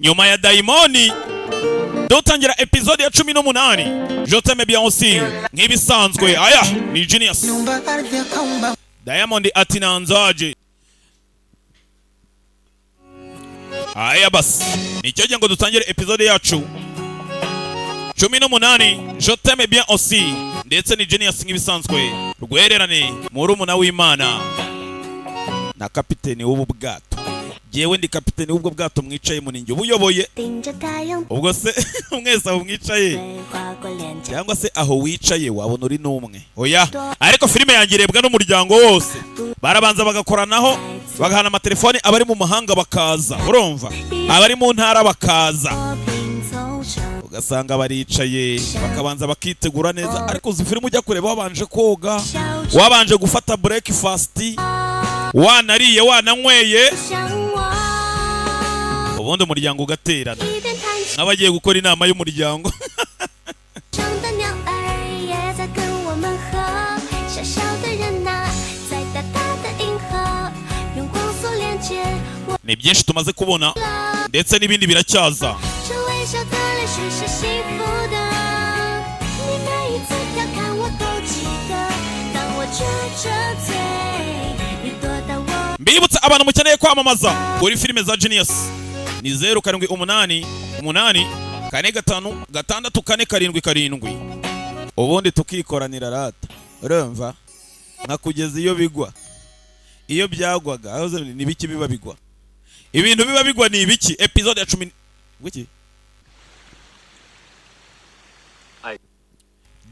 Nyuma ya dayimoni dutangira episode ya 18, Je t'aime bien aussi, nk'ibisanzwe. Aya ni Genius Diamond ati nanzaje. Aya basi, nicyo gihe ngo dutangire episode yacu 18, Je t'aime bien aussi, ndetse ni Genius nk'ibisanzwe, rwererane murumuna w'Imana na kapiteni w'ubu bwato. Jewe ndi kapiteni w'ubwo bwato mwicaye mu ninjye ubuyoboye. Ubwo se mwese aho mwicaye cyangwa se aho wicaye wabona uri n'umwe? Oya, ariko filime yanjye irebwa n'umuryango wose. Barabanza bagakoranaho, bagahana amatelefoni, abari mu mahanga bakaza, urumva, abari mu ntara bakaza, ugasanga baricaye bakabanza bakitegura neza. Ariko uzi filime ujya kureba wabanje koga, wabanje gufata breakfast, wanariye, wananyweye, ubundi umuryango ugaterana nk'abagiye gukora inama y'umuryango. Ni byinshi tumaze kubona ndetse n'ibindi biracyaza. Mbibutsa abantu mukeneye kwamamaza kuri filime za Genius ni 0 7 8 8 4 5 6 4 7 7, ubundi tukikoranira rata. Urumva nka kugeza iyo bigwa, iyo byagwaga aho ni biki biba bigwa, ibintu biba bigwa ni ibiki. Episode ya 10 wiki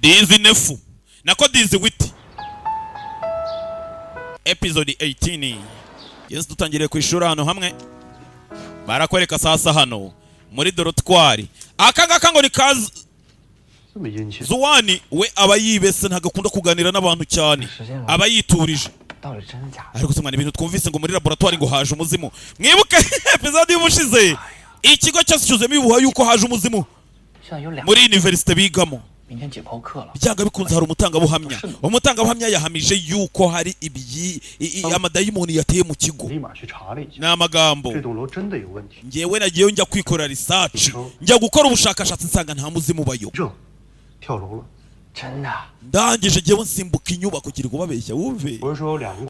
Dizi nefu nako dizi witi episode 18. Yesu dutangiriye kwishura hano hamwe barakwereka sasa hano muri dorotwari. Aka ngaka ngo ni kazi Zuwani we aba yibese, ntagakunda kuganira n'abantu cyane, aba yiturije. Ariko se mwana, ibintu twumvise ngo muri laboratoire ngo haje umuzimu. Mwibuke episode y'ubushize, ikigo cyose cyuzemo ibihuha yuko haje umuzimu muri universite bigamo. Byanga bikunze hari umutangabuhamya. Umutangabuhamya yahamije yuko hari amadayimoni yateye mu kigo. Ni amagambo. Ngewe nagiyeyo njya kwikora research, njya gukora ubushakashatsi, nsanga nta muzimu bayo. Ndangije ngewe nsimbuka inyubako, kiri kubabeshya. Wumve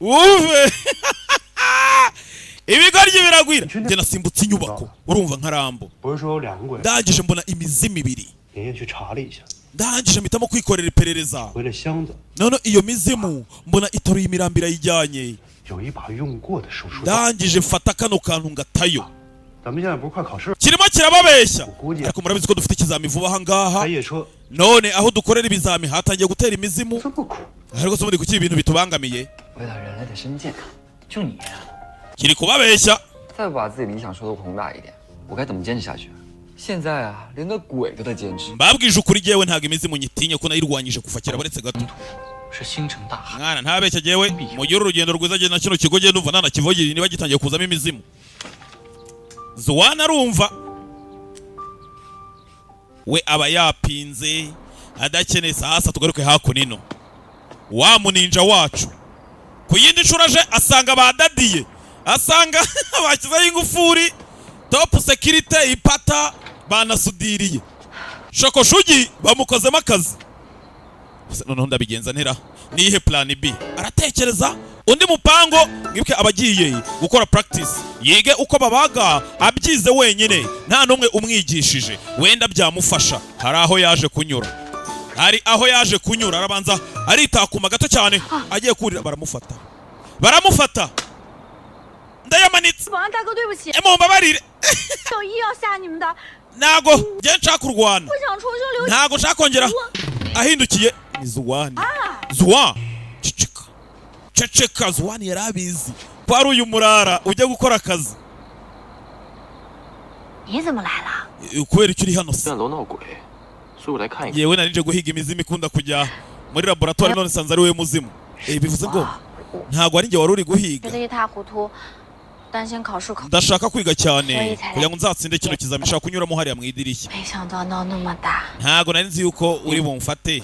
wumve ibigoryi biragwira. Njye nasimbutse inyubako, urumva nka Rambo. Ndangije mbona imizimu ibiri, ndangije mpitamo kwikorera iperereza. None iyo mizimu mbona itaruye imirambi irayijyanye. Ndangije mfata kano kantu ngatayo. Kirimo kirababeshya, ariko murabizi ko dufite ikizami vuba aha ngaha. None aho dukorera ibizami hatangiye gutera imizimu. Ariko se muri kuki ibintu bitubangamiye? Kiri kubabeshya. Mbabwije ukuri jewe ntago imizimu nyitinye ko nayirwanyije kuva kera, baretse gato. Mwana ntabeshya jewe, mugire urugendo rwiza je na kino kigo je ndumva ntanakivogeye niba gitangiye kuzamo imizimu. Zuwana arumva we aba yapinze adakeneye. Sasa tugaruke hakunino wa muninja wacu ku yindi nshuro aje asanga badadiye, asanga bashyizeho ingufuri, top security ipata banasudiriye, shokoshugi bamukozemo akazi. Noneho ndabigenza ntera nihe plan B? Aratekereza undi mupango. Mwibuke abagiye gukora practice, yige uko babaga abyize wenyine nta numwe umwigishije, wenda byamufasha. Hari aho yaje kunyura, hari aho yaje kunyura, arabanza aritakuma gato cyane, agiye kurira baramufata, baramufata. Ndayamanitse, mumbabarire, ntago njye nshaka kurwana, ntago nshaka kongera. Ahindukiye ni Zuwani. Zuwa ceceka ceceka. Zuwani yarabizi ko ari uyu murara ujya gukora akazi. Kubera icyo uri hano se? Yewe nari guhiga imizimu ikunda kujya muri laboratoire, none sanze ari we muzimu. Bivuze ngo ntago ari njye wari uri guhiga. Ndashaka kwiga cyane kugira ngo nzatsinde kino kizami, nshaka kunyuramo hariya mu idirishya. Ntago nari nzi yuko uri bumfate.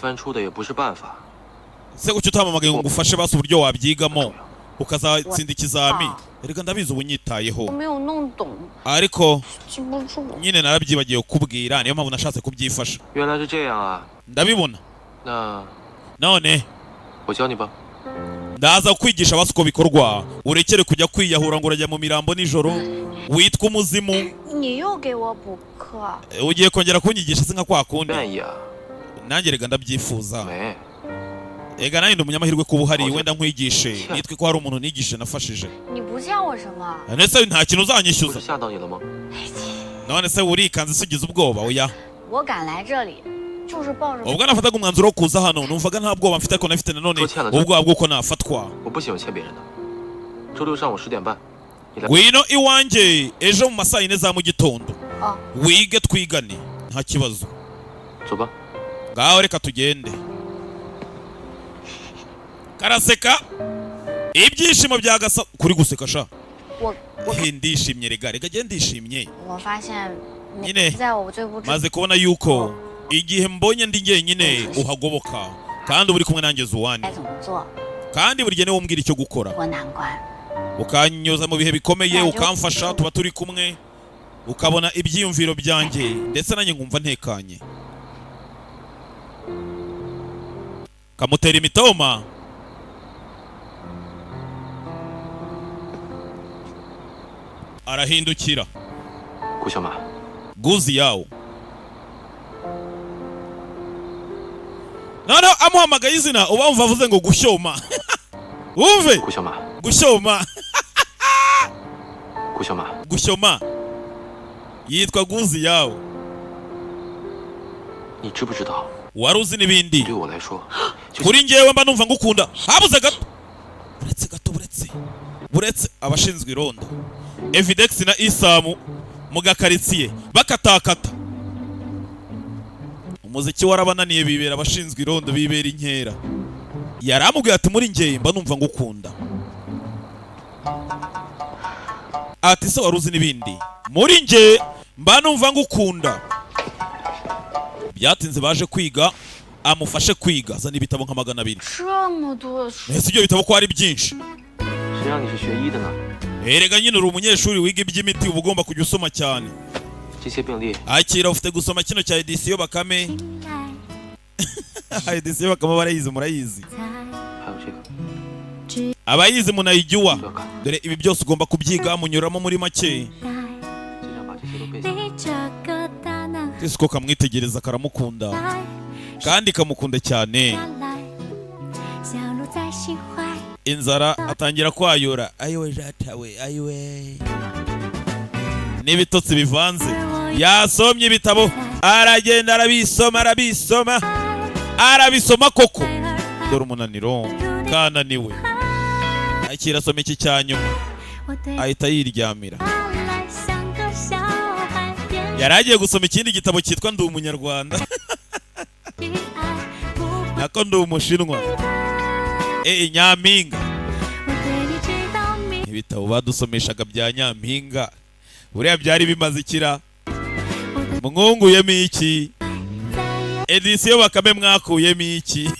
Se kuki utampamagaye ngo ngufashe basi uburyo wabyigamo ukazatsinda ikizami? Erega ndabizi ubu unyitayeho. 我没有弄懂， Ariko 记不住。 nyine narabyibagiwe kukubwira, niyo mpamvu nashatse kubyifasha. 原来是这样啊， Ndabibona. 那 None 我教你吧。 ndaza kukwigisha basi uko bikorwa, urekere kujya kwiyahura ngo urajya mu mirambo nijoro witwa umuzimu. 你又给我补课， Ugiye kongera kunyigisha se nka kwa kundi? 愿意啊， Nanjye rega ndabyifuza. 没， Ega nanjye ndi umunyamahirwe kuba uhari, wenda nkwigishe nitwe ko hari umuntu nigishije nafashije. 你不欠我什么？ None nta kintu 不 uzanyishyuza? 是吓到你了吗？ None se urikanze se ugize ubwoba? Oya. 我敢来这里，就是抱着 Ubwo nafataga umwanzuro wo kuza hano numvaga nta bwoba mfite, ariko nafite nanone ubwoba bw'uko nafatwa. 我不喜欢欠别人的。周六上午10点半，你来。 Ngwino iwanjye ejo mu masaa 4 za mu gitondo, 哦， wige twigane nta kibazo. 走吧。 Ngaho reka tugende. Karaseka ibyishimo byagasa kuri guseka sha. 我我 He, ndishimye rega, rega genda ndishimye. 我发现你 呢 在我最不知 Maze kubona yuko igihe mbonye ndi njyenyine uhagoboka, kandi uba uri kumwe nanjye Zuwani, 该怎么做， kandi buri gihe niwe umbwira icyo gukora, 我难关。 ukanyuza mu bihe bikomeye ukamfasha, tuba turi kumwe, ukabona ibyiyumviro byanjye ndetse nanjye nkumva ntekanye. Kamutera imitoma. Arahindukira. 顾小马， Guzi yawo. Noneho amuhamagaye izina uba wumva avuze ngo gushyoma. Wumve 顾小马， gushyoma, 顾小马， gushyoma. Yitwa Guzi yawo. 你知不知道， Wari uzi n'ibindi? 对我来说，就 Kuri njyewe mba numva ngukunda. Habuze gato, buretse gato, buretse buretse abashinzwe irondo Evidex na Isamu mu gakaritsiye bakatakata umuziki warabananiye, bibera abashinzwe irondo, bibera inkera. Yaramubwiye ati muri njye mba numva ngukunda. Ati se wari uzi n'ibindi? Muri njye mba numva ngukunda. Byatinze baje kwiga, amufashe kwiga, azana ibitabo nka 200. 这么多书， Ese ibyo bitabo ko ari byinshi? 谁让你是学医的呢？ Erega nyine uri umunyeshuri wiga iby'imiti, uba ugomba kujya usoma cyane. 这些病例 Akira ufite gusoma kino cya edisiyo Bakame. Edisiyo Bakame barayizi, murayizi, 还有这个 abayizi munayijyuwa. 都要看， Dore ibi byose ugomba kubyiga, munyuramo muri make. 尽量把这些都背下来。 你这个大男 Siko kamwitegereza karamukunda, 孩， kandi kamukunda cyane. 下来，小鹿在心怀。 Inzara atangira kwayura, ayiwe jatawe ayiwe, n'ibitotsi bivanze. Yasomye ibitabo aragenda arabisoma, arabisoma, arabisoma koko. Dore umunaniro kananiwe, akira asoma iki cya nyuma 我对 ahita yiryamira. 他来像个小孩，别 Yari agiye gusoma ikindi gitabo cyitwa Ndi Umunyarwanda, 去爱，不会 nako Ndi Umushinwa, Nyampinga. 我对你直到明。 Ibitabo badusomeshaga bya Nyampinga buriya byari bimaze ikira? 我的 Mwunguyemo iki? 再也 Edisiyo Bakame mwakuyemo iki?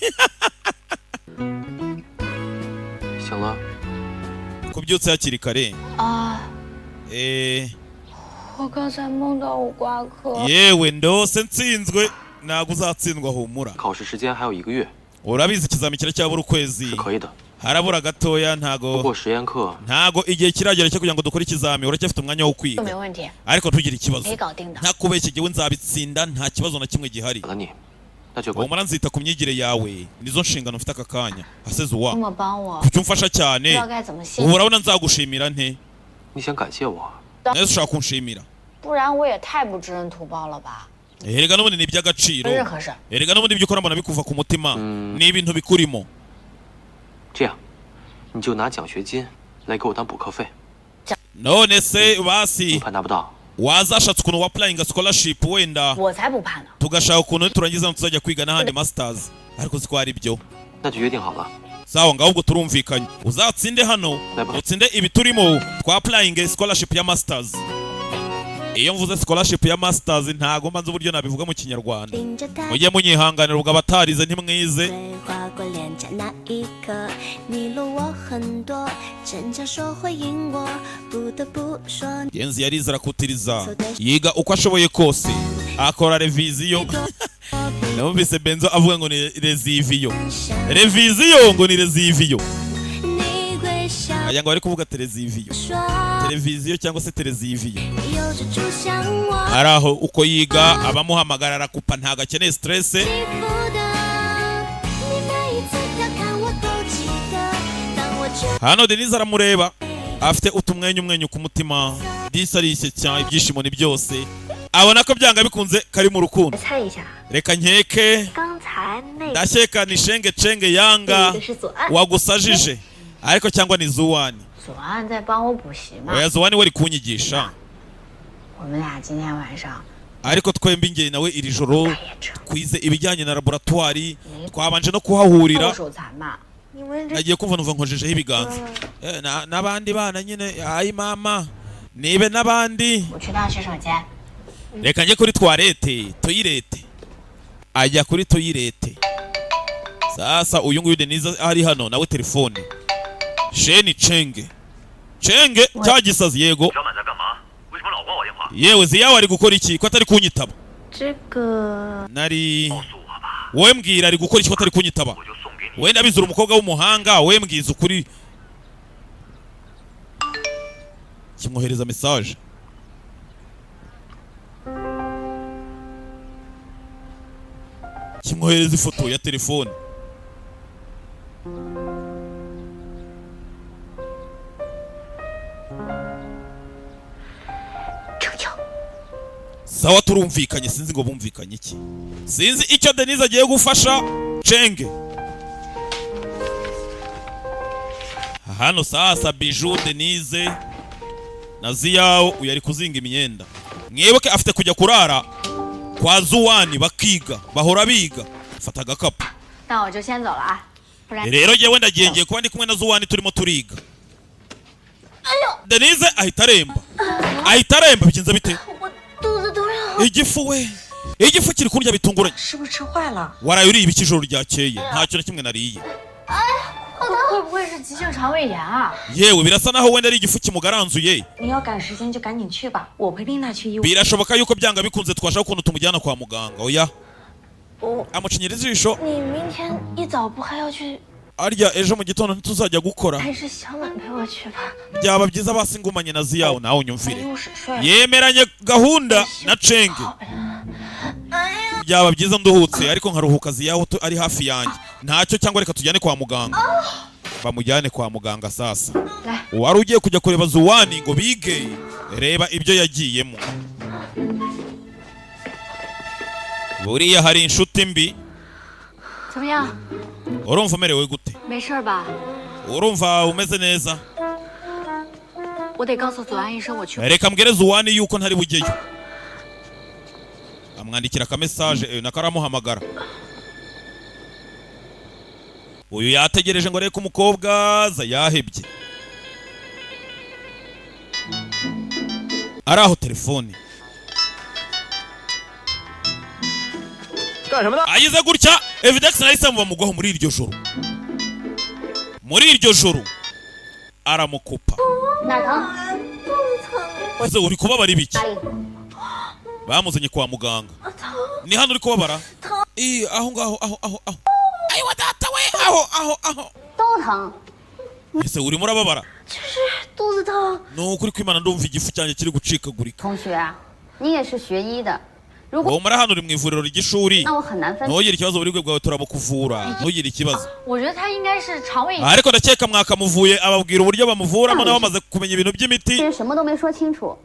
醒了， Kubyutsa hakiri kare. 啊！ 我刚才梦到我挂科， Yewe ndose ntsinzwe. Ntabwo uzatsindwa, humura. 考试时间还有一个月， Urabizi ikizami kiracyabura ukwezi, 是可以的。 harabura gatoya. 不 Ntago 过实验课 ntago igihe kiragera cyo kugira ngo dukore ikizami, uracyafite umwanya wo 没 kwiga, 问题， ariko ntugire 可 ikibazo. 以搞定的。 Ntakubeshye jyewe nzabitsinda, nta kibazo na kimwe gihari. 了你，那就关 Humura nzita ku myigire yawe, nizo nshingano mfite aka kanya. Aseze uwa 这么帮我， kuki umfasha 不知 cyane? 道该怎么谢 Ubu，urabona nzagushimira nte? 你想感谢我？ Nese ushaka kunshimira? 不然我也太不知恩图报了吧？ Erega n'ubundi ni iby'agaciro. 任何事儿， Erega n'ubundi ibyo ukora mbona bikuva ku mutima, Mm. ni ibintu bikurimo. 这样，你就拿奖学金来给我当补课费， None se 你 basi 怕拿不到？ wazashatse ukuntu wapurayinga scholarship wenda, 我才不怕呢。 tugashaka ukuntu niturangiza tuzajya kwiga n'ahandi masters, ariko siko ari byo. 那就约定好了。 Sawa, ngaho ubwo turumvikanye, uzatsinde hano, Ndaba. utsinde ibi turimo, twapurayinge scholarship ya masters. Iyo mvuze scholarship ya masters, ntago mba nzi uburyo nabivuga mu Kinyarwanda. 领着他 Mujye munyihanganira, ubwo abatarize ntimwize. 划过脸颊那一刻，你了我很多，坚强说会赢我，不得不说 Genzi yarize, arakutiriza, yiga uko ashoboye kose, akora reviziyo. Numvise Benzo avuga ngo ni reziviyo, reviziyo, ngo ni reziviyo. 你微笑 Aya ngo bari kuvuga teleziviyo, 说， televiziyo cyangwa se teleziviyo. 有着就像我 Ari aho uko yiga, abamuhamagara arakupa, ntabwo akeneye stress. 幸福的，你每一次调侃我都记得，当我觉 Hano Denise aramureba, afite utumwenyumwenyu ku mutima. Disi arishyeshya, ibyishimo ni byose, abona ko byanga bikunze kari mu rukundo. 猜一下， Reka nkeke. 刚才那 Ndakeka ni Shenge Cenge Yanga 个是左岸， wagusajije, ariko cyangwa ni Zuwani. 左岸在帮我补习嘛。 Oya, Zuwani we ari kunyigisha. 我们俩今天晚上 Ariko twembi, njye nawe, iri joro 开夜车， twize ibijyanye na laboratwari, twabanje no kuhahurira. 动手残嘛。 你们这 Nagiye kumva numva nkojejeho ibiganza. N'abandi bana nyine, ayi mama nibe n'abandi. 我去趟洗手间。 Reka njye kuri toilette, toilette. Ajya kuri toilette. Sasa uyu nguyu Denise ari hano nawe, telefone Sheni Chenge Chenge cya gisazi, yego. 小满在干嘛？为什么老挂我电话？ Yewe Ziyawe, ari gukora iki ko atari kunyitaba? 这个 Nari 告诉我吧， wowe mbwira, ari gukora iki ko atari kunyitaba? 我就送给你。 Wenda bizura umukobwa w'umuhanga, wowe mbwiza ukuri. Kimwohereza message. Kimwohereza ifoto ya telefone. 成交。 Sawa, turumvikanye. Sinzi ngo bumvikanye iki, sinzi icyo Denise agiye gufasha Cenge hano. Sasa Biju, Denise na Ziyawo, uyu ari kuzinga imyenda. Mwibuke afite kujya kurara kwa Zuwani, bakiga, bahora biga. Fata agakapu. 那我就先走了啊，不然 Rero jyewe ndagiye, ngiye kuba ndi kumwe na Zuwani, turimo turiga. Denise ahita aremba, ahita aremba. Bigenze bite? 我肚子突然好， Igifu we, igifu kiri kurya bitunguranye. 是不是吃坏了？ Waraye uriye ibiki ijoro ryakeye? Ntacyo na kimwe nariye. 会不会是急性肠胃炎啊？ Yewe, birasa naho wenda ari igifu kimugaranzuye. 你要赶时间就赶紧去吧，我陪琳娜去医务。 Birashoboka yuko byanga bikunze twashaka ukuntu tumujyana kwa muganga. Oya. 我 Amucinyira ijisho. 你明天一早不还要去？ Arya ejo mu gitondo ntituzajya gukora? 还是小满陪我去吧。 Byaba byiza basi ngumanye na Ziyawo, nawe unyumvire. 医务室睡了。 Yemeranye gahunda na Cenge. Byaba byiza nduhutse, ariko nkaruhuka Ziyawo ari hafi yanjye. Ntacyo, cyangwa reka tujyane kwa muganga, bamujyane kwa muganga. Sasa wari ugiye kujya kureba Zuwani ngo bige, reba ibyo yagiyemo. Buriya hari inshuti mbi. 怎么样？ Urumva umerewe gute? 没事儿吧？ Urumva umeze neza? 我得告诉左安医生我去。 Reka mbwire Zuwani yuko ntari bujyeyo. Amwandikira akamesaje, nako aramuhamagara. Uyu yategereje ngo arebe ko umukobwa aza, yahebye. Ari aho telefone. 干什么呢？ Agize gutya, Evidex nahise bamugwaho muri iryo joro, muri iryo joro aramukupa. 哪儿疼？ Ese uri kubabara ibiki? Bamuzanye kwa muganga. Ni hano uri kubabara? Ii, aho ngaho, aho aho aho, ayiwa data we, aho aho aho. 都疼。 Ese urimo urababara? 肚子疼， Ni ukuri kw'Imana, ndumva igifu cyanjye kiri gucikagurika. 同学，你也是学医的，如果 Uwo muri hano uri mu ivuriro ry'ishuri. 那我很难分。 Ntugire ikibazo, uburibwe bwawe turabukuvura, ntugire ikibazo. 我觉得他应该是肠胃炎， Ariko ndakeka mwakamuvuye, ababwira uburyo bamuvuramo, nabo bamaze kumenya ibintu by'imiti. 其实什么都没说清楚。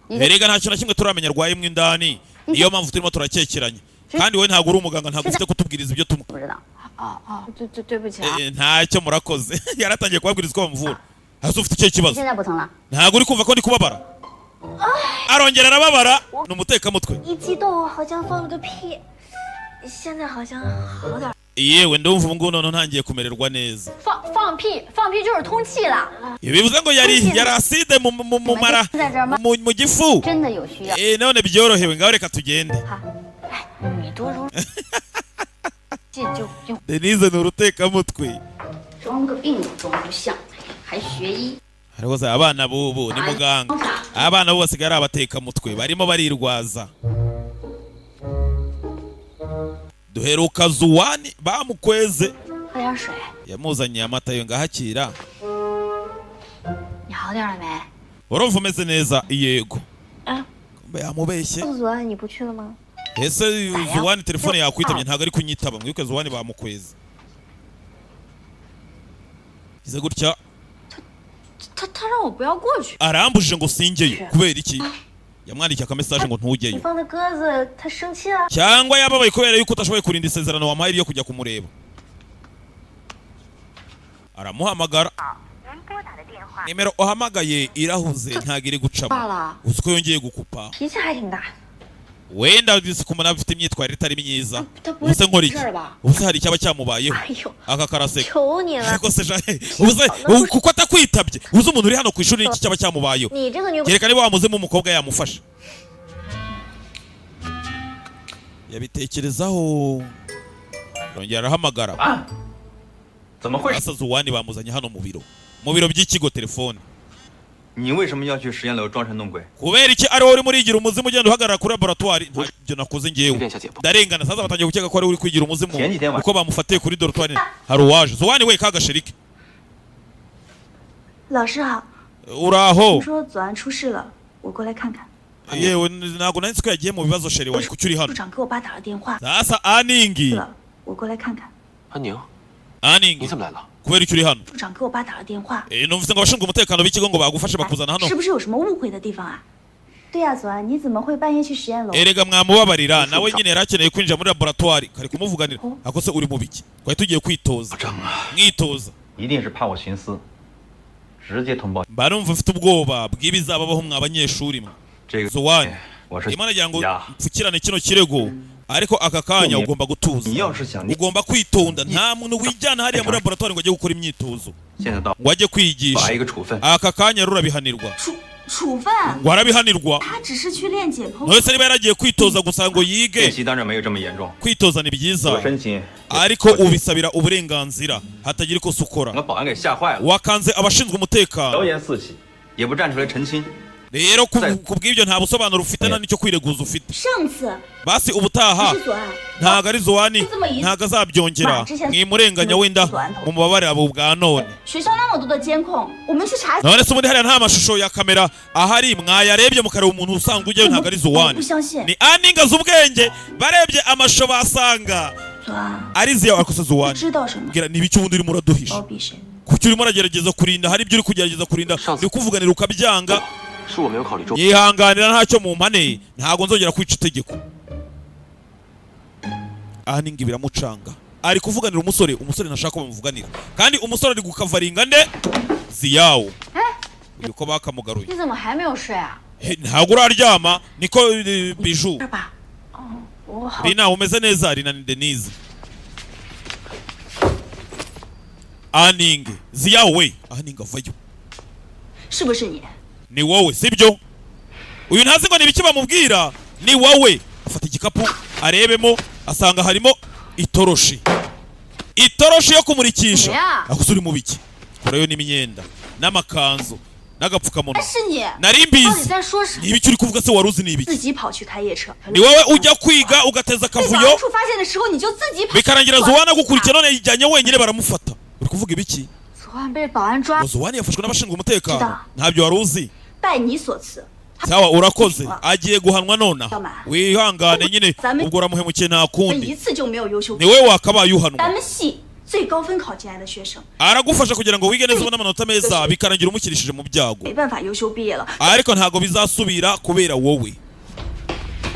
你 Erega nta kintu na kimwe turamenya arwayemo indani, niyo mpamvu turimo turakekeranya. Kandi wowe ntabwo uri umuganga, ntabwo ufite kutubwiriza ibyo tumwe. 不知道？哦哦，对对对不起啊， Eh, ntacyo, murakoze. Yaratangiye kubabwiriza uko bamuvura. Hasi ufite ikihe kibazo? 现在不疼了。 Ntabwo uri kumva ko ndi kubabara? Arongera arababara, ni umutekamutwe. 一激动好像放了个屁，现在好像好点儿。Yewe, ndumva ubu ngubu noneho ntangiye kumererwa neza. 放放屁，放屁就是通气了。 Ibi bivuze ngo yari acide mu mara, mu gifu. 真的有需要， Eh, none byorohewe, ngaho reka tugende. 你多容这就就 Denise ni urutekamutwe. 装个病都装不像，还学医。 Ariko se abana bubu ni muganga, abana bo basigaye ari abatekamutwe, barimo barirwaza. Duheruka Zuwani bamukweze. 喝点水， Yamuzaniye amata yo, ngahakira. 你好点了没？ Urumva umeze neza? Yego. Ah. Kumbe yamubeshye. 祖安，你不去了吗？ Ese Zuwani telefone yakwitabye? Ntabwo ari kunyitaba. Mwibuke Zuwani bamukweze ize gutya. 他让我不要过去。 Arambujije ngo singeyo. Kubera iki? Yamwandikiye akamesaje ngo 你 ntujyeyo. 放的鸽子，他生气了。 Cyangwa yababaye kubera yuko utashoboye kurinda isezerano wamuhaye ryo kujya kumureba. Aramuhamagara, nimero uhamagaye irahuze, ntabwo iri gucamo. 挂了， Uzi ko yongeye gukupa? 脾气还挺大。 Wenda kumuna afite imyitwarire itari myiza. 他不会 Ubuse nkora iki? 事儿吧？ Ubuse hari icyaba cyamubayeho? 哎呦， Aka karaseka. 求你了！ Ariko se jahe, ubuse kuko atakwitabye, uzi umuntu uri hano ku ishuri, n'iki cyaba cyamubayeho? 你这个女鬼， Kereka niba wamuzemo umukobwa yamufasha. Yabitekerezaho, arongera arahamagara. 啊？怎么会？ Asa Zuwani bamuzanye hano mu biro by'ikigo, telefone. 你为什么要去实验楼装神弄鬼？ Kubera iki ari wowe urimo urigira umuzimu, ugenda uhagarara kuri laboratwari? Ntabyo nakoze ngewe. 练下解剖。 Ndarengana. Sasa batangiye gukeka ko ari we uri kwigira umuzimu, Kiyengi tema. kuko bamufatiye kuri dortoir. Hari uwaje. Zuwani we, kagashirike. 老师好， Uraho? 听说左安出事了，我过来看看。 Yewe, ntabwo nari nzi ko yagiye mu bibazo. Chéri wanjye, kuki uri 部 hano? 长给我爸打了电话 Sasa Aningi. 了，我过来看看。 安宁， Aningi, 你怎么来了？ kubera icyo uri hano? 部长给我爸打了电话， Eh, numvise ngo abashinzwe umutekano b'ikigo ngo bagufashe bakuzana hano. 是不是有什么误会的地方啊？对呀、左安，你怎么会半夜去实验楼？ Erega mwamubabarira, nawe nyine yari akeneye kwinjira muri laboratwari, kari kumuvuganira. Ako se uri mu biki? Twari tugiye kwitoza. 张啊， Mwitoza. 一定是怕我徇私，直接通报。 Mba numva mfite ubwoba bw'ibizababaho mwa banyeshuri mwe. 这个 Zuwani, 我是 ndimo nagira ngo 呀， mpfukirane kino kirego, ariko aka kanya ugomba gutuza, 你要是想 ugomba kwitonda. Nta muntu wijyana hariya muri laboratwari ngo ajye gukora imyitozo, 现在到 ngo ajye 罚 kwigisha. 一个处分。 Aka kanya rero urabihanirwa. 处处分？ Ngo arabihanirwa. 他只是去练解剖。 None se niba yaragiye kwitoza gusa ngo yige? 练习当然没有这么严重， Kwitoza ni byiza, 我申请 ariko ubisabira uburenganzira, hatagira ikosa ukora. 把保安给吓坏了， Wakanze abashinzwe umutekano. 谣言四起，也不站出来澄清。 Rero ku bw'ibyo nta busobanuro ufite, nta n'icyo kwireguza ufite. 上次 Basi ubutaha. 不是左安， Ntabwo ari Zuwani, ntabwo azabyongera, mwimurenganya, wenda mumubabare abo bwa none. 学校那么多的监控，我们去查。 None se ubundi hariya nta mashusho ya kamera ahari? Mwayarebye mukareba umuntu usanzwe ujyayo, ntabwo ari 我 Zuwani. 不相信。 Ni Aninga ubwenge, barebye amashusho basanga 左安， ari ziya. Ariko se Zuwani, 知道什么？ mbwira, ni ibiki ubundi urimo uraduhisha? 包庇谁？ Kuki urimo uragerageza kurinda? Hari ibyo uri kugerageza kurinda, uri kuvuganira ukabyanga. 是我没有考虑周。 Yihanganira, ntacyo mu mpane, ntabwo nzongera kwica itegeko. Aninga biramucanga, ari kuvuganira umusore, umusore ntashaka ko bamuvuganira, kandi umusore ari gukavaringa nde? Ziyawo uyu ko bakamugaruye. 你怎么还没有睡啊？ He, ntabwo uraryama? Niko Biju. 是吧？ 我好 Rina, umeze neza? Rina ni Denise. Aninge Ziyawo we, Aninge avayo. 是不是你？ Ni wowe, sibyo? Uyu ntazi ngo ni ibiki bamubwira. Ni wowe. Afata igikapu arebemo, asanga harimo itoroshi, itoroshi yo kumurikisha. Yeah. Aho uri mu biki? Korayo n'imyenda n'amakanzu n'agapfukamunwa. 是你 Nari 到底 mbizi. 在说什么？ Ni ibiki uri kuvuga se? Wari uzi ni ibiki? 自己跑去开夜车， Ni wowe ujya kwiga ugateza 被保 akavuyo, 安处发现的时候你就自己跑。 bikarangira Zuwana agukurikiye, none yijyanye wenyine baramufata. Uri kuvuga ibiki? 左岸被保安抓 Ngo，Zuwani yafashwe n'abashinzwe umutekano? Kida. Ntabyo wari uzi? 拜你所赐， Sawa, urakoze. Agiye guhanwa nonaha, wihangane nyine, ubwo uramuhemukiye, nta 一 kundi. 次就没有优秀 Ni。wowe wakabaye uhanwa. 咱们系最高分考进来的学生， Aragufasha kugira ngo wige neza, ubone amanota meza, bikarangira umukirishije mu byago. 没办法优秀毕业了。 Ariko ntabwo bizasubira kubera wowe.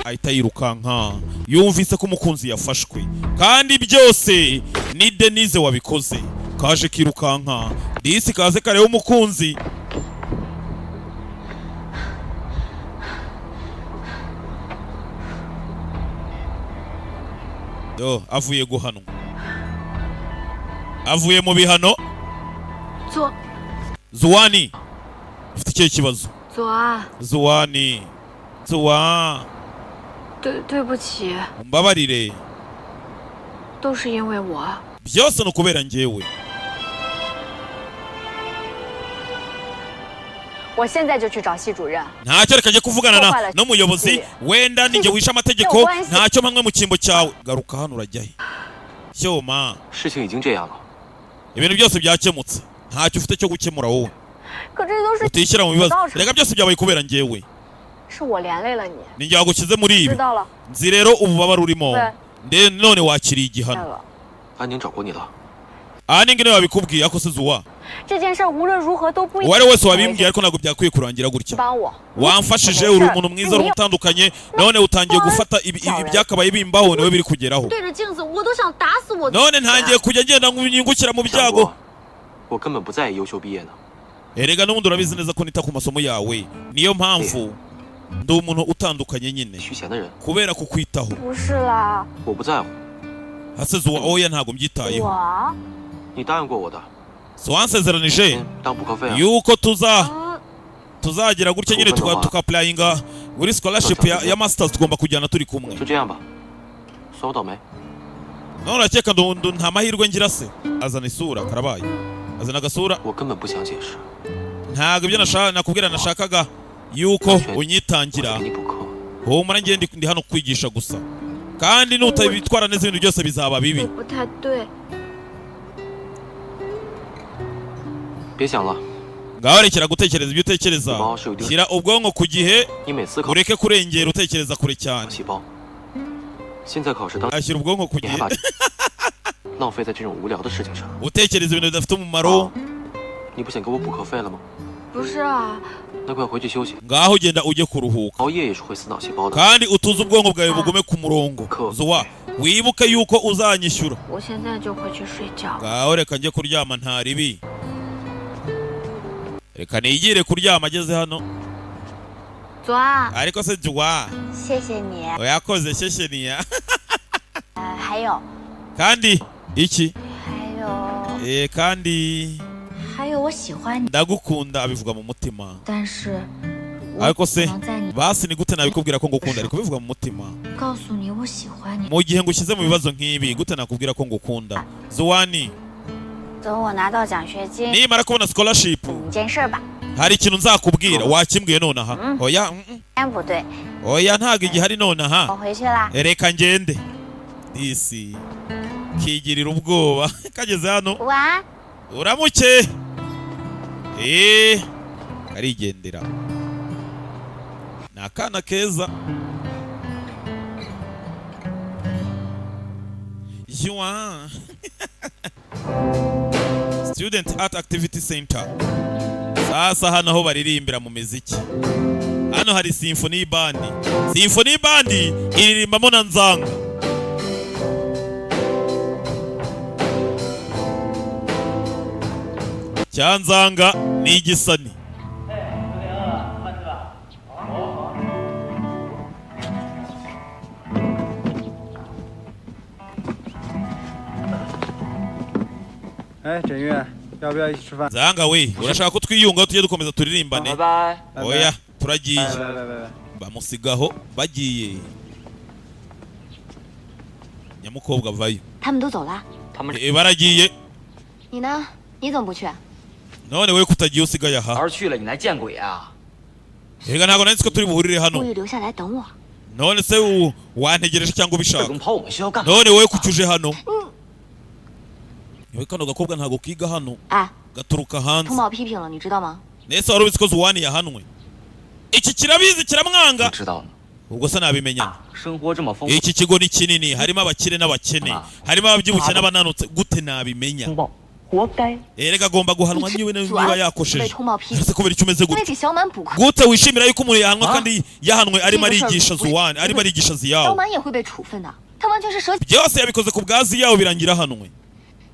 Ahita yirukanka, yumvise ko umukunzi yafashwe, kandi byose ni Denise wabikoze. Kaje kirukanka disi, kaze kareba umukunzi. Do avuye guhanwa. Avuye mu bihano. 左 Zuwani, ufite ikihe kibazo? 左安， Zuwani, Zuwa, 对对不起， umbabarire. 都是因为我。 Byose ni ukubera njyewe. 我现在就去找系主任。 Ntacyo, reka njye kuvugana na n'umuyobozi. Wenda ninjye wishe amategeko, ntacyo mpamwe mu cyimbo cyawe. Garuka hano, urajya he cyoma? 事情已经这样了， Ibintu byose byakemutse, ntacyo ufite cyo gukemura wowe. 可这都是 Utishyira mu bibazo. 造成 Reka, byose byabaye kubera njyewe. 是我连累了你， Ni njye wagushyize muri ibi. 知道了。 Nzi rero ububabare urimo. We. Nde none wakiriye igihano. 了。 安宁找过你了， Aha ni ngino wabikubwiye ako se Zuwa? 这件事无论如何都不应 Uwo ari we wese wabimbwiye, ariko ntabwo byakwiye kurangira gutya. 帮我。 Wamfashije, uri umuntu mwiza, uri utandukanye, none utangiye gufata ibyakabaye bimbaho niwe biri kugeraho. 对着镜子，我都想打死我。 None ntangiye kujya ngenda nyungukira mu 想 byago. 过，我根本不在意优秀毕业呢。 Erega n'ubundi urabizi neza ko nita ku masomo yawe, niyo mpamvu ndi umuntu utandukanye nyine. 虚钱的人， Kubera kukwitaho. 不是啦， 我不在乎。 Hase Zuwa, oya, ntabwo mbyitayeho. 我 你答应过我的， So wansezeranije 当补课费啊。 yuko tuzagira gutya nyine tukapurayinga muri scholarship ya masters, tugomba kujyana turi kumwe. 就这样吧，算我倒霉。 None urakeka nta mahirwe ngira se? Azana isura karabaye, azana agasura. 我根本不想解释， Ntabwo ibyo nashaka nakubwira, nashakaga yuko unyitangira. 给你补课。 Humura, njye ndi hano kwigisha gusa, kandi nutabitwara neza ibintu byose bizaba bibi. 不太对。 别想了， Ngaho rekera gutekereza ibyo utekereza, shyira ubwonko ku gihe, 你每次考 ureke kurengera utekereza kure cyane. 细胞，现在考试当 Ashyira ubwonko ku 你还 gihe. 把浪费在这种无聊的事情上， Utekereza ibintu bidafite umumaro. 你不想给我补课费了吗？ 不是啊， 那快回去休息。 Ngaho genda ujye kuruhuka. 熬夜也是会死脑细胞的。 Kandi utuze ubwonko bwawe bugume ku murongo. Zuwa, wibuke yuko uzanyishyura. 我现在就回去睡觉。 Ngaho reka njye kuryama, nta ribi, reka nigire kuryama. Ageze hano. 左安， Ariko se Zuwa, 谢谢你。 yakoze shesheniya. 还有 Kandi iki? 还有 Eh, kandi 还有，我喜欢你， ndagukunda, abivuga mu mutima. 但是我 Ariko se 能在你 basi ni gute nabikubwira ko ngukunda? Ari kubivuga mu mutima. 告诉你我喜欢你。 Mu gihe ngushyize mu bibazo nk'ibi, gute nakubwira ko ngukunda, Zuwani? 等我拿到奖学金， Nimara kubona scholarship, 一件事吧。 hari ikintu nzakubwira. Wakimbwiye nonaha? Oya, 哎，不对， Oya, ntabwo igihari nonaha. 我回去啦。 Reka ngende. Disi kigirira ubwoba kageze hano. 晚安。 Uramuke. Eh, karigendera, ni akana keza. Juan Student Art Activity Center. Sasa hano aho baririmbira mu miziki, hano hari symphony band. Symphony band iririmbamo na nzanga. Cyanzanga ni igisani. 哎，枕月，要不要一起吃饭？ Nzanga we, urashaka ko twiyungaho tujye dukomeza turirimbane? 拜。 Oya, turagiye. 拜拜拜拜。 Bamusigaho bagiye. Nyamukobwa avayo. 他们都走了， 他们 Eh, baragiye. 你呢？你怎么不去？ None we kutagiye, usigaye aha? 儿去了，你来见鬼啊！ Reka, ntabwo nari nzi ko turi buhurire hano. 故意留下来等我。 None se wantegereje cyangwa ubishaka? 跑我们学校干嘛？ None wowe kuki uje hano? Yewe, kano gakobwa ntabwo kiga hano, 哎， gaturuka hanze. 通报批评了，你知道吗？ Nese wari ubizi ko Zuwani yahanwe? Iki kirabizi, kiramwanga. 知道呢。 Ubwo se nabimenya? 生活这么丰富， Iki kigo ni kinini, harimo abakire n'abakene, harimo ababyibushye n'abananutse, gute nabimenya? 活该。 Erega agomba guhanwa niba 祖 niba 安被 yakosheje. 通报批评， Ese kubera icyo umeze 因为 gutya? 给小满补课， Gute wishimira yuko umuntu yahanwa kandi yahanwe arimo arigisha Zuwani, arimo arigisha 小 Ziyawo? 满也会被处分的。他完全是舍己。 Byose yabikoze ku bwa Ziyawo, birangira ahanwe.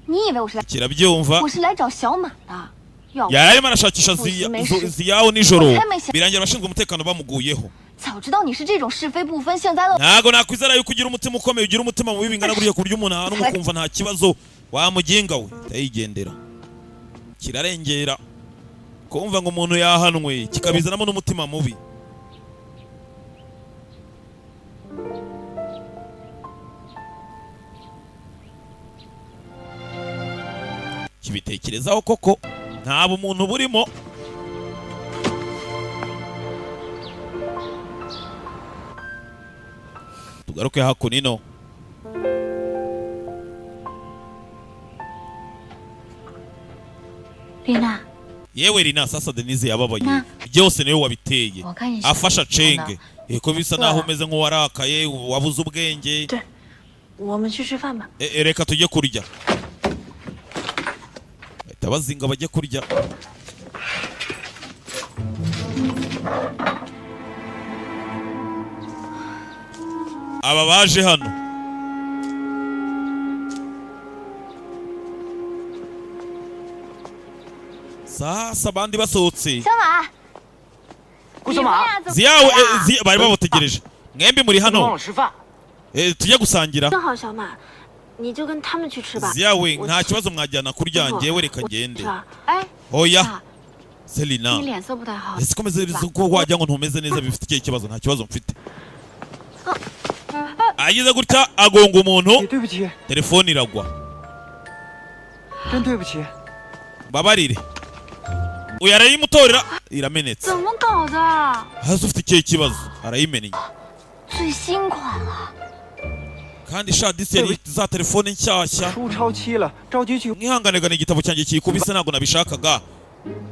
你以为我是来？ Kirabyumva. 我是来找小马的。要不 Yari arimo arashakisha Ziyawo nijoro, birangira abashinzwe umutekano bamuguyeho. 早知道你是这种是非不分、幸灾乐 Ntabwo nakwizera yuko ugira umutima ukomeye, ugira umutima mubi bingana gutya, ku buryo umuntu ahanwa ukumva nta kibazo, Wa muginga we, ndayigendera. Kirarengera. Kumva ngo umuntu yahanwe kikabizanamo n'umutima mubi. Kibitekerezaho koko nta bumuntu burimo. Tugaruke hakuno. Rina. Yewe Rina, sasa Denise yababaye. Byose niwe wabiteye. Afasha Chenge. Eko bisa naho umeze nk'uwarakaye, wabuze ubwenge. Reka tujye kurya. Bahita bazinga bajye kurya. Aba baje hano. Sasa abandi basohotse. Ziyawe bari babategereje. Mwembi muri hano. Tujye gusangira. Ziyawe nta kibazo mwajyana kurya, njyewe reka ngende. Oya. Selina. Ese komeze ko wajya ngo ntumeze neza bifite ikihe kibazo? Nta kibazo mfite. Agize gutya agonga umuntu, telefone iragwa. Babarire. Uyu arayimutorera iramenetse. Hasi ufite ikihe kibazo? Arayimennye. Kandi sha disi yari za telefone nshyashya. Mwihanganegana igitabo cyanjye kikubise ntabwo nabishakaga.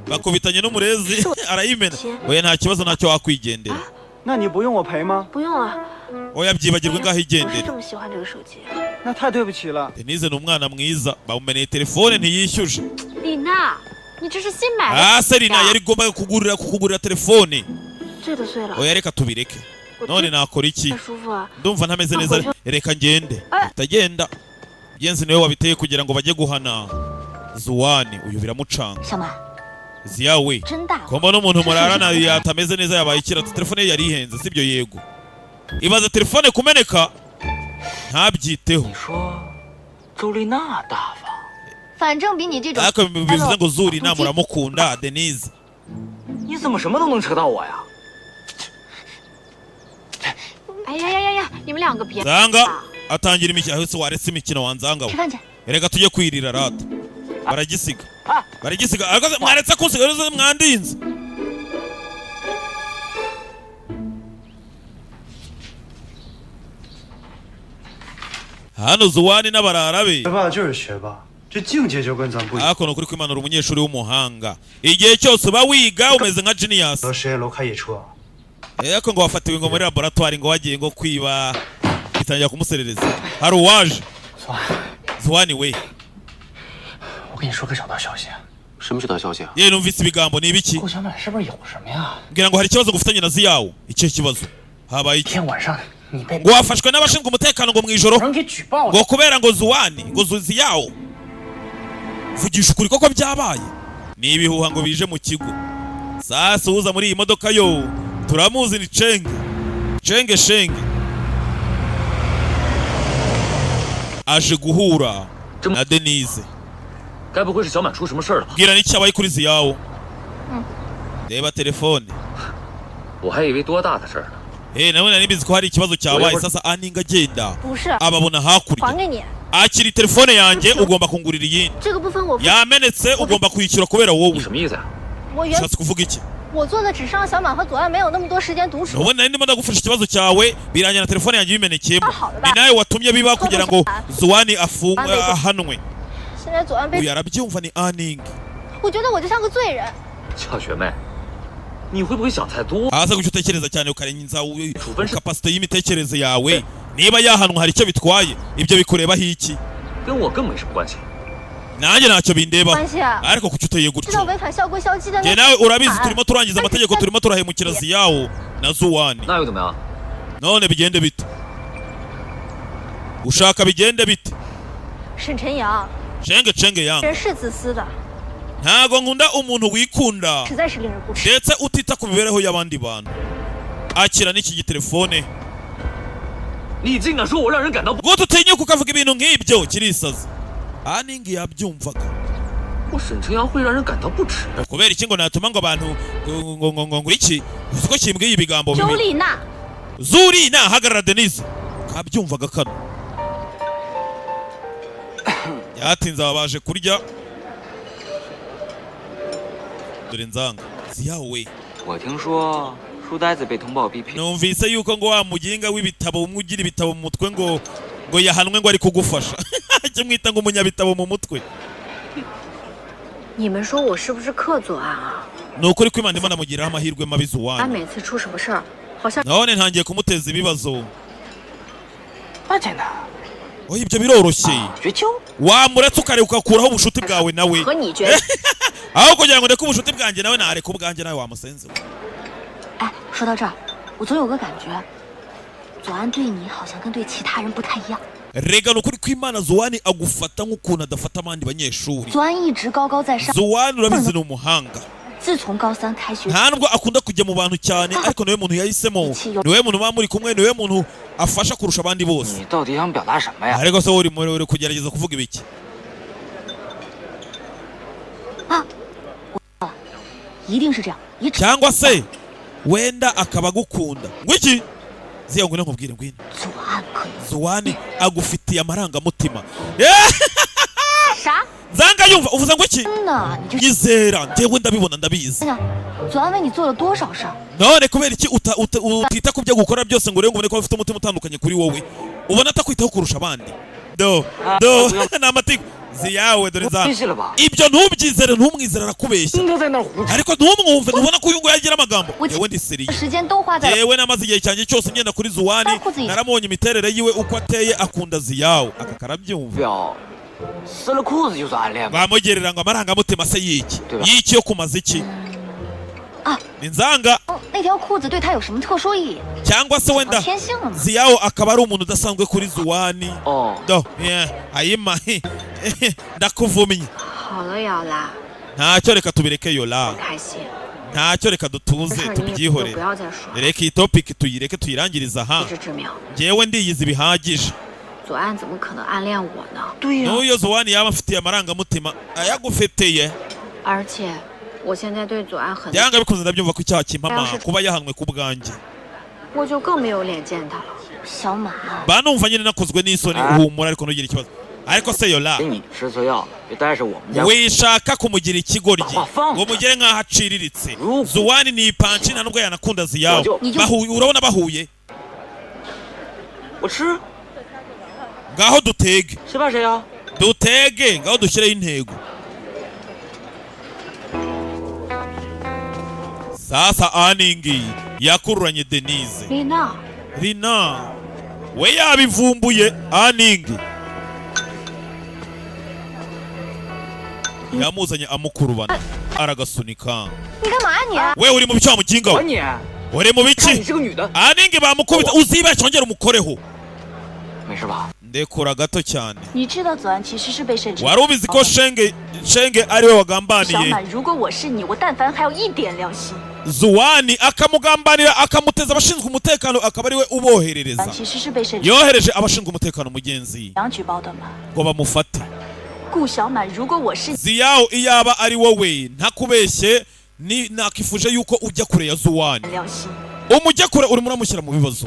Bakubitanye n'umurezi arayimena. Oya nta kibazo, ntacyo wakwigendera. Oya byibagirwe ngaho igendera. Denise ni umwana mwiza, bamumeneye telefone ntiyishyuje. Selina yari igomba kukugurira telefone. Oya reka tubireke. None nakora iki? Ndumva ntameze neza, reka ngende. Utagenda. Genzi niwe wabiteye kugira ngo bajye guhana Zuwani, uyu biramucanga. Ziyawe. Komba n'umuntu murarana yatameze neza yabaye ikira, telefone ye yari ihenze, sibyo? Yego. Ibaze telefone kumeneka ntabyiteho. Ariko bivuze ngo Zuri na muramukunda Denise. Zanga atangira imikino, ahise waretse imikino wanzanga we. Erega tujye kwirira rata. Baragisiga. Baragisiga. Mwaretse kunsiga mwandinze. Hano Zuwani n'abarara be. Ako nukuri kwimanura umunyeshuri w'umuhanga. Igihe cyose uba wiga umeze nka genius. Eko ngo wafatiwe ngo muri laboratoire ngo wagiye ngo kwiba, bitangira kumuserereza. Hari uwaje. Zuwani we. Ye numvise ibigambo ni ibiki? Ngira ngo hari ikibazo gufitanye na Ziyawo. Icyo kibazo habaye iki? Ngo wafashwe n'abashinzwe umutekano ngo mwijoro ngo kubera ngo Zuwani ngo Ziyawo. Vugisha ukuri koko byabaye. Ni ibihuha ngo bije mu kigo. Sasa uza muri iyi modoka yo turamuzi ni Chenge. Chenge shenge. Aje guhura na Denise. Bwira n'icyabaye kuri Ziyawo. Reba telefone. Nawe nari mbizi ko hari ikibazo cyabaye. Sasa aninga agenda ababona hakurya. Akiri telefone yanjye ugomba kungurira iyindi. Yamenetse ugomba kuyishyura kubera wowe. Ushatse kuvuga iki? Ubona nari ndimo ndagufasha ikibazo cyawe birangira na telefone yanjye bimenekeyemo. Ni nawe watumye biba kugira ngo Zuwani afungwe ahanwe. Uyu arabyumva ni Aning. Aza gucyo utekereza cyane ukarenza kapasite y'imitekerereze yawe. Niba yahanwa hari icyo bitwaye, ibyo bikurebaho iki? Nanjye ntacyo bindebaho. Ariko kuki uteye gutyo? Njye nawe urabizi turimo turangiza amategeko, turimo turahemukira Ziyawo na Zuwani. None bigende bite? Ushaka bigende bite? Shenge Chenge yang. Ntago nkunda umuntu wikunda ndetse utita ku mibereho y'abandi bantu. Akira n'iki gitelefone. Gute utinyuka ukavuga ibintu nk'ibyo kirisaza. Aningi yabyumvaga. 我沈晨阳会让人感到不耻。 Kubera iki ngo natuma ngo abantu ngo ngo ngo ngo iki uzi ko kimbwiye ibigambo 周 bibi. 丽娜， Zurina hagarara Denise. Kabyumvaga kano. Yatinze aba baje kurya. Dore nzanga. Ziyawe. 我听说书呆子被通报批评， Numvise yuko ngo wa muginga w'ibitabo umwe ugira ibitabo mu mutwe ngo ngo yahanwe ngo ari kugufasha. Kimwita ngo umunyabitabo mu mutwe. 你们说我是不是克左岸啊？ Ni ukuri ko Imana ndimo ndamugiriraho amahirwe mabi 他 Zuwani. 每次出什么事儿，好像 None ntangiye kumuteza ibibazo. 那简单， Oya ibyo biroroshye. 绝交。 Wamuretse ukareka ugakuraho ubucuti bwawe nawe. 和你决。 Aho kugira ngo ndeke ubucuti bwanjye nawe nareka ubwanjye nawe wamusenze. 哎，说到这儿，我总有个感觉，左安对你好像跟对其他人不太一样。 Rega ni ukuri ko Imana Zuwani agufata nk'ukuntu adafata abandi banyeshuri. 左安一直高高在上， Zuwani urabizi ni umuhanga. 自从高三开学， Nta nubwo akunda kujya mu bantu cyane ariko niwe muntu yahisemo, niwe muntu muba muri kumwe, niwe muntu afasha kurusha abandi bose. 你到底想表达什么呀？ Ariko se uri muri uri kugerageza kuvuga ibiki? 一定是这样。一 Cyangwa se wenda akaba agukunda. Ngwiki? Ziya ngwino nkubwire ngwino. 左安可能 Zuwani agufitiye amarangamutima. 啥？ Nzanga yumva uvuze ngo iki? 真的，你就 Nyizera njyewe ndabibona ndabizi. 想想，左安为你做了多少事儿？ None kubera iki utita ku byo gukora byose ngo urebe ngo ubone ko afite umutima utandukanye kuri wowe? Ubona atakwitaho kurusha abandi. Do do ni amatiku ziyawe dore za 分析了吧？ ibyo ntubyizere ntumwizere arakubeshya. 都在那儿胡扯。 Ariko ntumwumve ntubona ko uyu nguyu agira amagambo. Yewe ndi seriye. 时间都花在了 Yewe namaze igihe cyanjye cyose ngenda kuri Zuwani naramubonye imiterere yiwe uko ateye akunda ziyawe aka karabyumva. 表撕了裤子就算暗恋吧？ Bamugerera ngo amarangamutima se yiki yiki yo kumaza iki 啊 ni nzanga 那条裤子对他有什么特殊意义？ cyangwa se wenda 天性了吗？ Ziyawo akaba ari umuntu udasanzwe kuri Zuwani. 哦， Do yeah, ayima ndakuvumye. 好了，瑶拉， Ntacyo reka tubireke yola. 开心， Ntacyo reka 这 dutuze 事儿你也就 tubyihorere. 不要再说了。 Reka iyi topic tuyireke tuyirangirize aha. 自知之明， Njyewe ndiyizi bihagije. 左岸怎么可能暗恋我呢？ 对呀、 N'uyo Zuwani yaba afitiye amarangamutima ayagufitiye. 而且我现在对左岸很， Byanga bikunze ndabyumva ko icyaha kimpama kuba yahanwe ku bwanjye. 我就更没有脸见他了。 小马， Ba numva nyine nakozwe n'isoni humura ariko ntugire ikibazo. Ariko se yola 给你吃错药，别带着我们家。 wishaka kumugira ikigoryi ngo mugere nk'aho aciriritse. Zuwani ni ipanci nta nubwo yanakunda Ziyawe. Bahuye urabona bahuye. 我吃， Ngaho dutege. 谁怕谁呀？ Dutege ngaho dushyireho intego. Sasa Aningi yakururanye Denise. 丽娜， Rina we yabivumbuye Aningi yamuzanye amukurubana aragasunika. 你干嘛呀你？ We uri mu biki wa muginga we? 管你！ Uri mu 看你 biki? 是个女的， Aningi bamukubita uzibeshye wongere umukoreho. 没事吧？ Ndekura gato cyane. 你知道左安其实是被沈 Wari ubizi ko Shenge Shenge ariwe 小 wagambaniye 满，如果我是你，我但凡还有一点良心， Zuwani akamugambanira akamuteza abashinzwe umutekano akaba ariwe uboherereza. 其实是被沈 Yohereje abashinzwe umutekano mugenzi 阳举报的嘛。 ngo bamufate. 顾小满，如果我是你， Ziyawo iyaba ari wowe ntakubeshye ni nakifuje yuko ujya kure ya Zuwani. 良心， Umujya kure urimo uramushyira mu bibazo.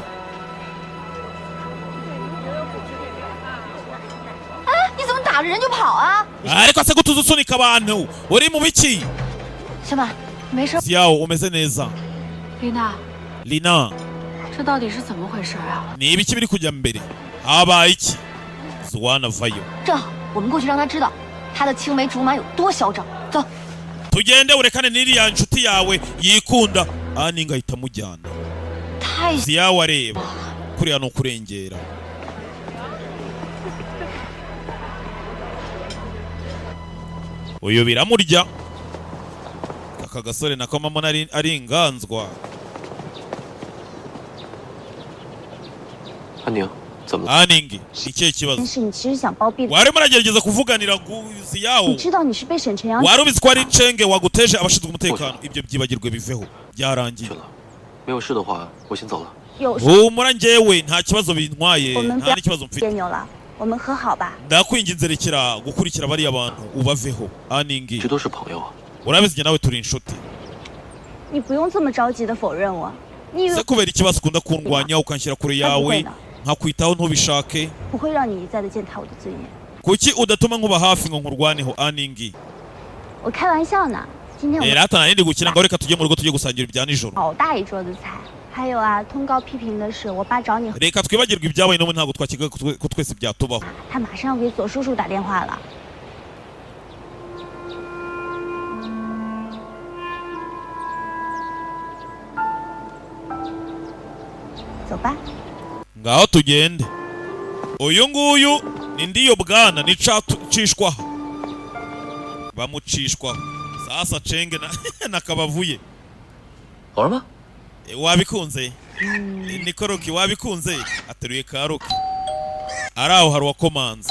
你怎么打着人就跑啊？ Ariko se gutuza usunika abantu uri mu biki? 小满，没事。 Ziyawo umeze neza. 丽娜， Lina 这到底是怎么回事啊？ ni ibiki biri kujya mbere? Habaye iki? Zuwani avayo. 正好我们过去让他知道他的青梅竹马有多嚣张。走， Tugende urekane n'iriya nshuti yawe yikunda. Aninga ahita amujyana. 太 Ziyawo areba kuriya ni ukurengera. Uyu biramurya. Aka gasore nako mama ari inganzwa. 安宁，怎么了？ Aningi ikihe kibazo? 是你其实想包庇， Warimo uragerageza kuvuganira Ziyawo. 你知道你是被沈晨阳 Wari ubizi ko ari Chenge waguteje abashinzwe umutekano. Ibyo byibagirwe biveho byarangiye. 没有事的话，我先走了。 有 Humura njyewe nta kibazo bintwaye 我们不 nta 要 n'ikibazo 别 mfite. 扭了。我们和好吧。 Ndakwinginze rekera gukurikira bariya bantu ubaveho aningi. 这都是朋友啊。 Urabizi njye nawe turi inshuti. 你不用这么着急的否认我，你以为 Se kubera ikibazo ukunda kundwanya ukanshyira kure yawe nkakwitaho ntubishake? 不会让你一再的践踏我的尊严？ Kuki udatuma nkuba hafi ngo nkurwaneho aningi? 我开玩笑呢。今天我们 Rata nari ndi gukina ngo reka tujye mu rugo tujye gusangira ibya nijoro. 好大一桌子菜，还有啊，通告批评的事，我爸找你， Reka twibagirwe ibyabaye n'ubu ntabwo twakiga ko twese byatubaho. 他马上要给左叔叔打电话了。走吧。 Ngaho tugende. Uyu nguyu ni ndiyo bwana ni cishwaho, bamucishwaho sasa cenge na kabavuye. 好了吗？ Wabikunze niko Roki, wabikunze? Ateruye ka Roki ari aho hari uwakomanze.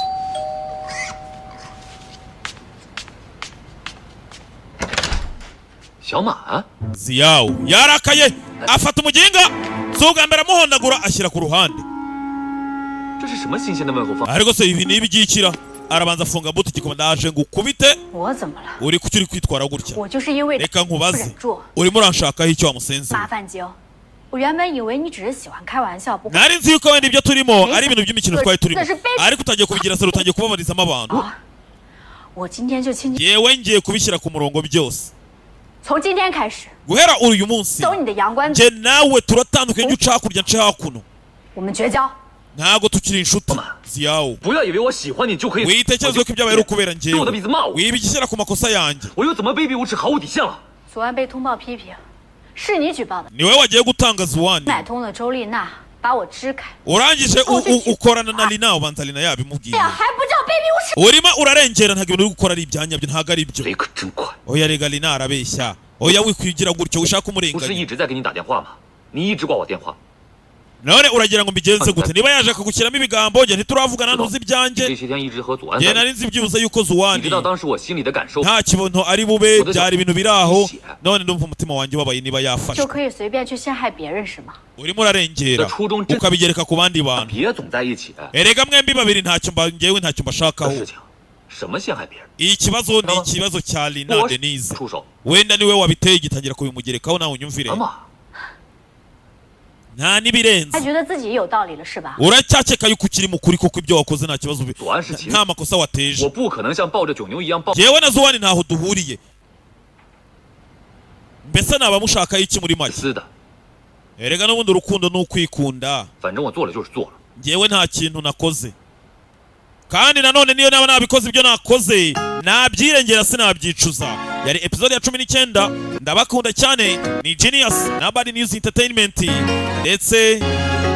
小马， Ziyawo yarakaye afata umuginga si ubwa mbere amuhondagura ashyira ku ruhande. 这是什么新鲜的问候方？ Ariko se ibi ni iby'ikira? Arabanza afunga buti igikoma ndaje ngo ukubite. 我怎么了？ Uri kuki uri kwitwara gutya? 我就是因为 Reka 不 nkubaze, 忍住， urimo uranshakaho icyo wamusenze? 麻烦精。我原本以为你只是喜欢开玩笑，不会 Nari nzi yuko wenda ibyo turimo ari ibintu by'imikino twari turimo, ariko utangiye kubigira sero, utangiye kubabarizamo abantu. 我今天就亲亲。 Yewe ngiye kubishyira ku murongo byose. 从今天开始， Guhera uyu munsi 走你的阳关， njye nawe turatandukanye, ujye uca hakurya nce hakuno. 我们绝交。 Ntabwo tukiri inshuti Ziyawo. 不要以为我喜欢你就可以 Witekereze ko ibyabaye ari ukubera 对我的 njyewe. 鼻子骂我， Wibishyira ku makosa yanjye. 我又怎么卑鄙无耻毫无底线了？ 左安被通报批评，是你举报的， Ni wowe wagiye gutanga Zuwani, 买通了周丽娜，把我支开。 urangije ukorana na Lina, ubanza Lina yabimubwiye. 这样还不叫卑鄙无耻？ Urimo urarengera, ntabwo ibintu uri gukora ari ibyanyabyo, ntabwo ari ibyo. 雷可真快， Oya rega Lina arabeshya. Oya wikwigira gutyo ushaka 不是 umurenganya. 一直在给你打电话吗？你一直挂我电话， None uragira ngo mbigenze gute? Niba yaje akagushyiramo ibigambo, njye ntituravugana, ntuzi 你 ibyanjye. 这些天一直和左安 Njye 在 nari 一起， nzi byibuze yuko 你 Zuwani 知道当时我心里的感受。 nta kintu ari bube, byari ibintu biri aho. None ndumva umutima wanjye ubabaye niba yafashwe. 就可以随便去陷害别人是吗？ Urimo urarengera ukabigereka ku bandi bantu. 别总在一起， Erega mwembi babiri ntacyo mba njyewe ntacyo mbashakaho. 事情什么陷害别人？ Ikibazo ni ikibazo cya Lina 我 Denise. 出手， Wenda niwe wabiteye gitangira kubimugerekaho nawe unyumvire. 妈， Nta n'ibirenze. 还觉得自己有道理了是吧？ Uracyakeka yuko ukiri mukuri kuko ibyo wakoze nta kibazo 左安是情， nta makosa wateje. 我不可能像抱着九牛一样抱。 Jyewe na Zuwani ntaho duhuriye. Mbese naba mushakaho iki muri make? 私的， Erega n'ubundi urukundo ni ukwikunda. 反正我做了就是做了。 Njyewe nta kintu nakoze, kandi nanone niyo naba nabikoze ibyo nakoze nabyirengera sinabyicuza. Yari episode ya 19. Ndabakunda cyane, ni Genius na Bad News Entertainment ndetse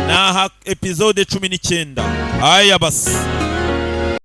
naha episode 19. Aya basi.